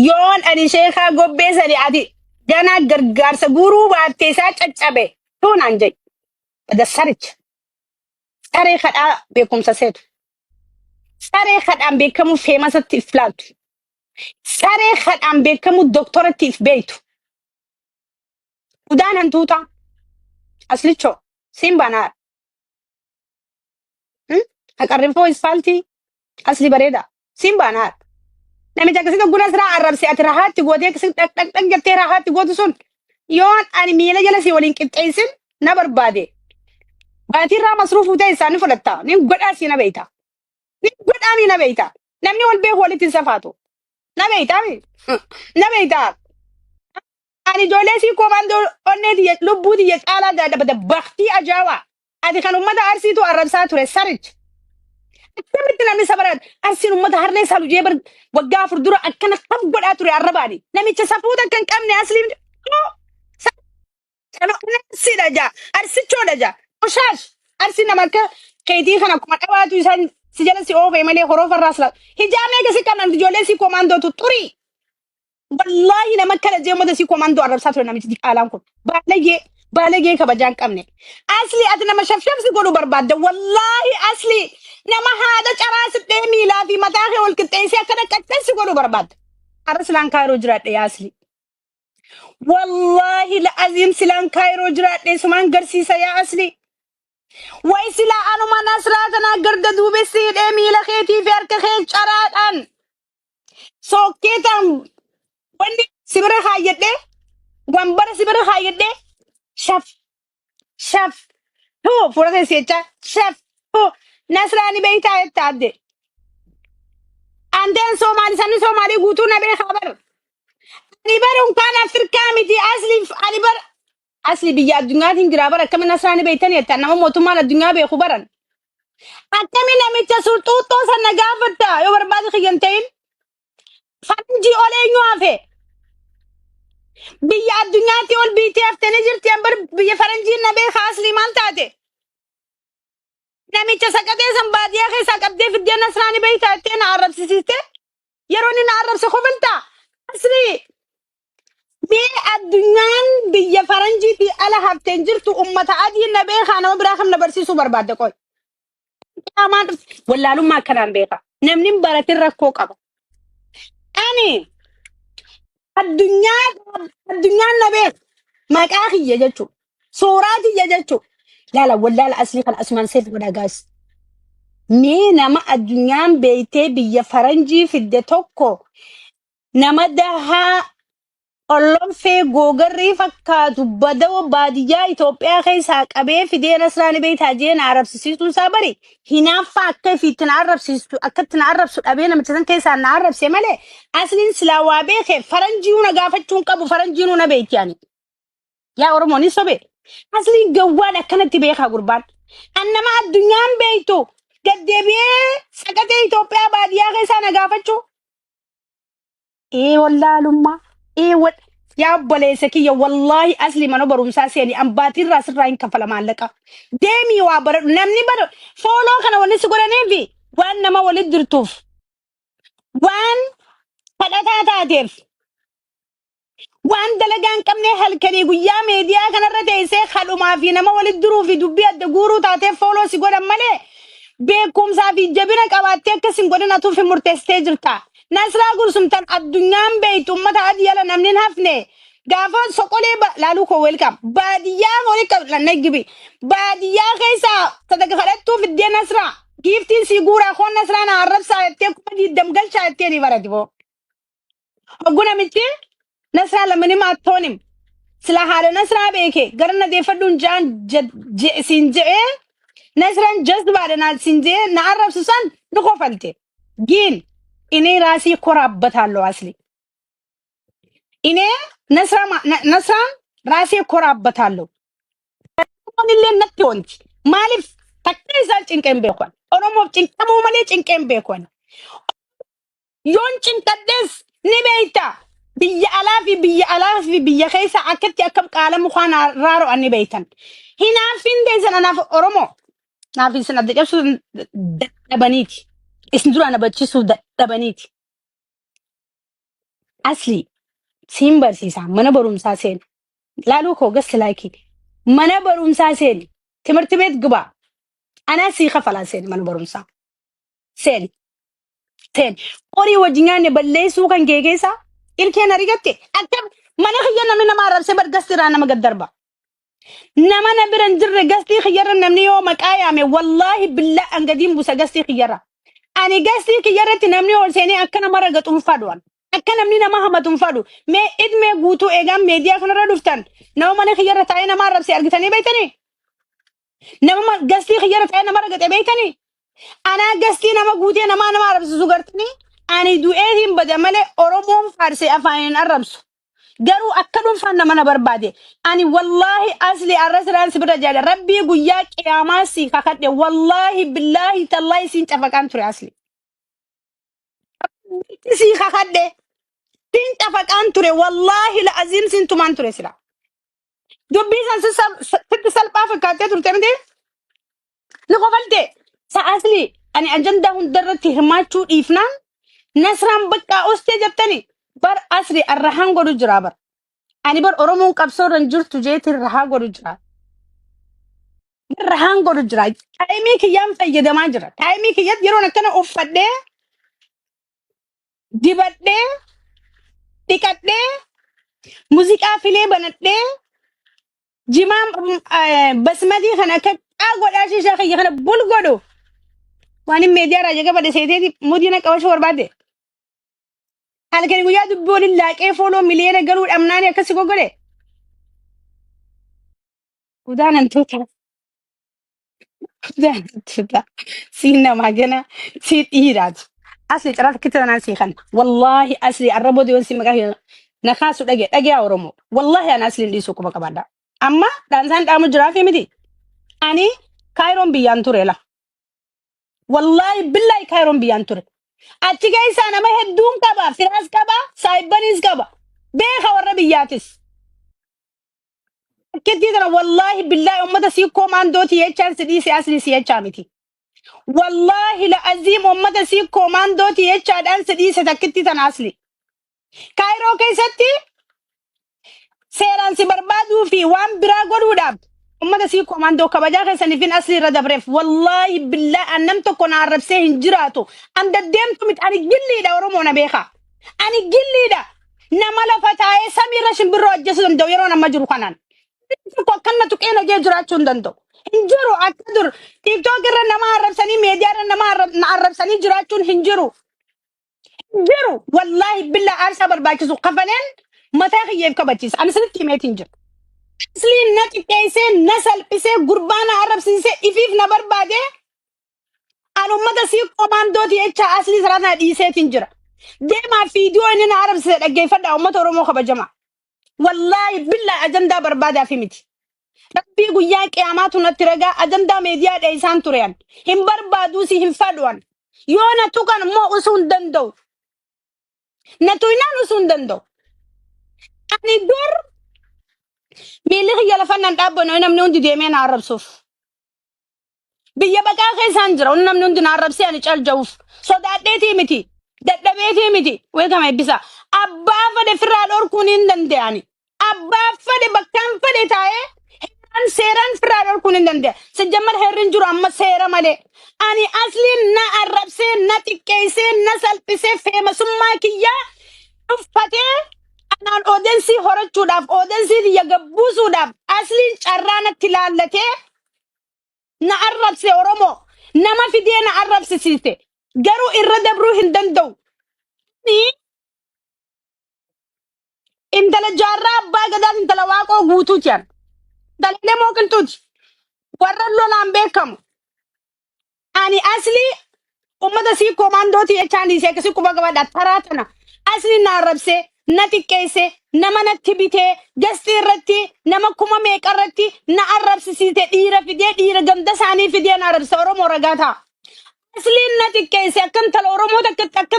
Yoon ani sheekaa gobbee sani ati ganaa gargaarsa guuruu baattee isaa caccabe tuunaan jedhe. Bada saricha. Saree kadhaa beekumsa seetu. Saree kadhaan beekamu feemasatti if laaltu. Saree kadhaan beekamu doktoratti if beeytu. Udaan hantuutaa. Aslichoo. Siin banaa. Haqarrinfoo isfaaltii. Asli bareeda. Siin banaa. Namicha akkasii tokko siraa arrabse ati rahaatti gootee akkasii dhaq dhaq dhaq jettee rahaatti gootu sun yoon ani miila jala si waliin qixxeessin na barbaade. Baatiirraa masruufuu ta'e isaa ni fudhatta. Ni godhaa si na beeyta. Ni godhaa mi na beeyta. Namni wal beeku walitti hin safaatu. Na beeyta mi? Na beeyta. Ani ijoollee sii koomandoo onnee tiyya lubbuu tiyya caalaa daadhabata baktii ajaa'aa. Ati kan uummata Arsiitu arrabsaa ture saricha. Akkamitti namni saba Arsiin uummata harree salu jee bar waggaa 4 dura akkana kaf godhaa ture arrabaani. Namicha safuuta kan qabne asliin Arsiidha jaa Arsichoodha jaa Qoshaash Arsiin nama akka keetii kana akkuma dhawaatu isaan si jala si oofee malee horoofarraa sila hijaamee gasi qabna ijoollee si komaandootu xurii. Wallaahi nama akkana jee uummata sii komaandoo arrabsaa ture namichi diqaalaan kun. Baalagee baalagee kabajaa hin qabne. Asli ati nama shafshafsi godhu barbaadda. Wallaahi asli nama haadha caraa siphee miilaa fi mataa kee wal qixxeessee akkana qaccessi godhu barbaadda. Har'a silaan kaayiroo jiraadhe yaa asli. Wallaahi la'aziim silaan kaayiroo jiraadhe sumaan garsiisa yaa asli. Way silaa anuma nasraa tanaa garda duubessi hidhee miila keetii fi harka kee caraadhaan sookkeetaan wanni sibira kaayyadhee wambara sibira kaayyadhee shaf shaf tuu fuula keessa jechaa shaf tuu nasraani beeytaa jetta adde anteen soomaali sabni soomaalii guutuu na beekaa bar ani bar unkaan afrikaa miti asli ani bar asli biyya addunyaatiin jiraa bar akkami nasraani beeytani jettan nama mootummaan addunyaa beeku baran akkami namicha sulxuuxxoo sana gaafatta yoo barbaade kiyyan ta'in faranjii ol eenyu hafe biyya addunyaatti ol biitee haftanii jirti an bar biyya faranjiin na beeka aslii maal taate namicha saqaxee san baadiyyaa keessaa qabdee fiddee nasraani beeytaa jettee na arrabsisiiste yeroo inni na arrabse kofaltaa aslii mee addunyaan biyya faranjiitii ala hafteen jirtu ummata adii na beekaa nama biraa kam na barsiisuu barbaadde qoy. Qaamaan dhufte wallaalummaa akkanaan beeka. Namni hin baratin rakkoo qaba. Ani addunyaa addunyaan na beeku maqaa kiyya jechuudha. Suuraa kiyya jechuudha. Laala wallaala aslii kana asumaan seef godha gaas. Mee nama addunyaan beeytee biyya faranjii fidde tokko nama dahaa Ollonfee googarrii fakkaatu badawa baadiyyaa Itoophiyaa keessaa qabee fidee Nasraani beektaa jee na arrabsisiisuun isaa bari hinaaffaa akka ifiitti na arrabsiistu akka itti na arrabsu dhabee namicha san keessaa na arrabse malee asliin silaa waa beeke faranjiinuu na gaafachuu hin qabu faranjiinuu na beekti ani. Yaa Oromoo ni sobe asliin gawwaan akkanatti beekaa gurbaan. An nama addunyaan beektu gaddeebi'ee saqatee Itoophiyaa baadiyyaa keessaa na gaafachuu. Ee wallaalummaa. Ee wal yaa obboleessa kiyya wallaahi asli mana barumsaa seeni an baatiirraa sirraa hin kaffala maallaqa. Deemii waa baradhu namni bara fooloo kana wanni si godhaniifi waan nama walit jirtuuf waan kadhataa taateef waan dalagaa hin qabne halkanii guyyaa meediyaa kanarra teessee kadhumaa fi nama walit duruu fi dubbii adda guuruu taateef fooloo si godhan malee beekumsaa fi jabina qabaattee akkas hin godhin atuuf hin murteessitee jirta. Nasraa Gursum tan addunyaan beektu ummata adii ala namni hin hafne gaafa soqolee laaluu koo welcome baadiyyaa horii qabna gibi baadiyyaa keessaa sadaqa kadhattuu fiddee Nasraa giiftiin sii guuraa koon Nasraa na arrabsaa jettee 20,000 galchaa jettee ni barati boo. Hoggu namichi Nasraa lamanima attoonim sila haala Nasraa beeke gara na deeffadhuun jaan siin je'ee Nasraan jazbaadha naan siin je'ee na arrabsu san ni kofalte. Giin inee raasii koraabbataallo asli. Inee Nasraan raasii koraabbataallo. Oromoon illee natti wanti. Maaliif takka isaan cinqeen beekan. Oromoof cinqamuu malee cinqeen beekan. Yoon cinqadhees ni beekta. Biyya alaa fi biyya alaa fi biyya keessa akkatti akka qaala mukaan raaro'an ni beektan. Hinaaffiin teessan anaaf Oromoo. Naaf isin adda cabsuu dadhabaniiti. Isin duraan abachisuu dadhabaniiti. Asli siin barsiisa, mana barumsaa seeni. Laaluu koo gasti laayikii. Mana barumsaa seeni. ትምህርት ቤት ግባ. Anaa sii kafalaa, seeni mana barumsaa. Seeni. Seeni. Horii wajjin nyaanne balleessuu kan kee keessa ilkeen arigatte akka mana kiyya namni nama arrabsee bar gastiirraa nama gad darba. Nama na bira hin jirre gastii kiyyarra namni yoo maqaa yaame, wallaahi billaa an gadiin buusa gastii kiyyarra. Ani gastii kiyyarratti namni ol seenee akka nama ragaxu hin fadhu. Akka namni nama hamatu hin fadhu. Mee idmee guutuu eegaan meediyaa kanarra dhuftan nama mana kiyyarra taa'ee nama arrabse argitanii beektanii? Nama gastii kiyyarra taa'ee nama ragaxe beektanii? Anaa gastii nama guutee namaa nama arrabsisu gartanii? Ani du'eetiin bada malee Oromoon faarsee afaan hin arrabsu. Garuu akka dhuunfaan nama na barbaade. Ani wallaahi asli arra siraan si bira jaale. Rabbii guyyaa qiyaamaa si kakadhe. Wallaahi billaahi tallaahi siin cafaqaan ture, asli. Si kakadhe. Siin cafaqaan ture. Wallaahi la'aziim siin tumaan ture sila. Dubbii san sitti salphaa fakkaattee turte miti? Ni kofalte. Sa asli ani ajandaa hundarratti hirmaachuu dhiifnaan Nasraan baqqaa ostee jettani bar. Asli arrahaan godhu jira bar. Ani bar Oromoon qabsoo irra hin jirtu jeetiin rahaa godhu jira. Rahaan godhu jira. Time kiyyaan fayyadamaa jira. Time kiyyatti yeroon akkana uffadhee, dibadhee, dhiqadhee, muuziqaa filee banadhee, jimaa basmatii kana akka qaa godhaa, shishaa kiyya kana bul godhu. Waan hin meediyaa irraa jalqabadhe seeteeti mudiina qabachuu barbaadde. Halkan guyyaa dubbii waliin laaqee follow miliyoona galuu dhabnaani akkasi goggodhe. Udaan tuuta. Udaan tuuta. Siin namaa gana sii dhiiraati. Asli carraa takkitti tanaan sii kana. Wallaahi asli arra booda yoon si maqaa na kaasu dhage dhagee Oromoo. Wallaahi ana asli hin dhiisuu quba qabaadha. Amma dhaansaan dhaamu jiraa fi miti. Ani Kaayiroon biyyaan ture la. Wallaahi billaahi Kaayiroon biyyaan ture. Achi keessaa nama hedduun qaba. Firaas qaba. Saahibbaniis qaba. Beeka warra biyyaatis. Akkittii tana wallaahi billaahi uummata sii koomaandooti jechaan si dhiise, asli si jechaa miti. Wallaahi la aziim uummata sii koomaandooti jechaadhaan si dhiise takkittii tana, asli. Kaayiroo keessatti seeraan si barbaaduu fi waan biraa godhuudhaaf uummata sii koomaandoo kabajaa keessaniifin asli irra dabreef. Wallaahi billaahi an nam tokko na arrabsee hin jiraatu. An deddeemtu miti, ani gilliidha, Oromoo na beeka. Ani gilliidha. Nama lafa taa'ee samiirra shimbirroo ajjeesuu danda'u yeroo amma jiru kanaan. Tokko akkanna tuqee nagee jiraachuu hin danda'u. Hin jiru akka dur TikTok irra nama arrabsanii, miidiyaa irra nama na arrabsanii jiraachuun hin jiru. Hin jiru. Wallaahi billaa aarsaa barbaachisu kafaleen mataa kiyyeef kabachiisa. Ani sinitti himeetiin jira. Asliin na xiqqeessee, na salphisee, gurbaa na arrabsiisee, ifiif na barbaade. Ani uummata sii koomaandooti jecha aslii saraa sana dhiiseetiin jira. Deemaa viidiyoo inni na arrabsise dhaggeeffadhaa, uummata Oromoo kabajamaa. Wallaahi billaa ajandaa barbaadaa fi miti. Rabbii guyyaa qiyaamaatu natti ragaa, ajandaa miidiyaa dheessaan ture an. Hin barbaaduusi hin fadhu an. Yoo na tuqan immoo usuu hin danda'u. Na tuqnaan usuu hin danda'u. Ani dur miilli kiyya lafa nan dhaabbannu namni hundi deemee na arrabsuuf. Biyya baqaa keessaan jira. Namni hundi na arrabsee ani calja'uuf. Sodaadheetii miti. Dadhabeetii miti. Weekama eebbisa. Abbaa fedhe firraa dhorkuun hin danda'ani. Abbaa fedhe bakkaan fedhe taa'ee heeraan seeraan firraa dhorkuun hin danda'a. Sijjammar heerri hin jiru amma seera malee. Ani asliin na arrabsee, na xiqqeessee, na salphisee, feemasummaa kiyyaa tuffatee, anaan audience horachuudhaaf, audience kiyya gabbuusuudhaaf asliin carraa natti laallatee na arrabse. Oromoo nama fidee na arrabsisiise, garuu irra dabruu hin danda'u. Ani intala jaarraa abbaa gadaas, intala waaqoo guutuuti an. Intala mooqiltuuti. Warra lolaan beekamu. Ani aslii ummata sii koomaandooti jechaan dhiisee akkasii quba qabadha taraa tana. Asli na arrabsee, na xiqqeessee, nama natti bitee, gastii irratti nama kuma meeqa irratti na arrabsisiise, dhiira fidee, dhiira ganda isaanii fidee na arrabse. Oromoo ragaa ta'a. Asliin na xiqqeesse akka intala Oromoo takka akka